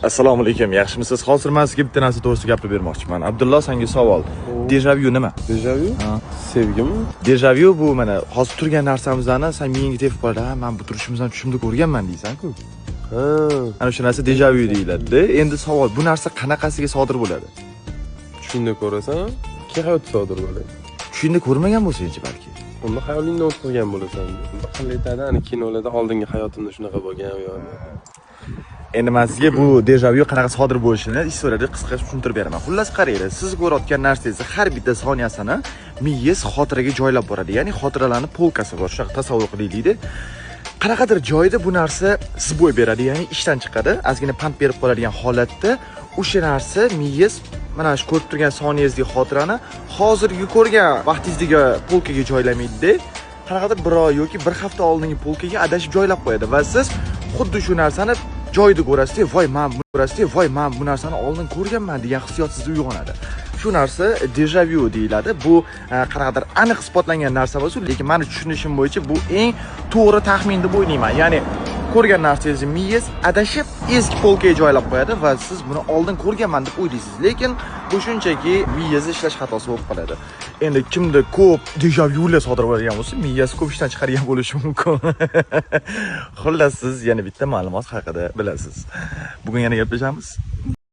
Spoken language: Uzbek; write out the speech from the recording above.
Assalomu alaykum, yaxshimisiz? Hozir man sizga bitta narsa to'g'risida gapirib bermoqchiman. Abdullo, senga savol. Dejavu nima? Dejavu? Sevgimi? Dejavu bu mana hozir turgan narsamizni sen miyangga tepib qoladi. Ha, man bu turishimizni tushimda ko'rganman deysan-ku. Ha. Ana o'sha narsa dejavu deyiladi. Endi savol, bu narsa qanaqasiga sodir bo'ladi? Tushingda ko'rasan, keyin hayotda sodir bo'ladi. Tushingda ko'rmagan bo'lsangchi balki. Unda xayolingda o'tkazgan bo'lasan. Bir xil aytadi, ani kinolarda oldingi hayotimda shunaqa bo'lgan u yoqda. Endi man sizga bu dejavu qanaqa sodir bo'lishini история da qisqa tushuntirib beraman. Xullas, qaranglar, siz ko'rayotgan narsangizni har bitta soniyasini miyangiz xotiraga joylab boradi. Ya'ni xotiralarni polkasi bor. Shunaqa tasavvur qilaylikda. Qanaqadir joyda bu narsa сбой beradi, ya'ni ishdan chiqadi, ozgina pand berib qoladigan holatda o'sha narsa miyangiz mana shu ko'rib turgan soniyangizdagi xotirani hozirgi ko'rgan vaqtingizdagi polkaga joylamaydi-da, qanaqadir bir oy yoki bir hafta oldingi polkaga adashib joylab qo'yadi va siz xuddi shu narsani joyida ko'rasizda, voy man bu ko'rasizda, voy man bu narsani oldin ko'rganman degan hissiyot sizda uyg'onadi. Shu narsa dejavu deyiladi. Bu qanaqadir aniq isbotlangan narsa emas, lekin mani tushunishim bo'yicha bu eng to'g'ri taxmin deb o'ylayman. Ya'ni ko'rgan narsangizni miyangiz adashib eski polkaga joylab qo'yadi va siz buni oldin ko'rganman deb o'ylaysiz, lekin bu shunchaki miyangizni ishlash xatosi bo'lib qoladi. Endi kimda ko'p dejavular sodir bo'ladigan bo'lsa, miyasi ko'p ishdan chiqargan bo'lishi mumkin. Xullas, siz yana bitta ma'lumot haqida bilasiz. Bugun yana gaplashamiz.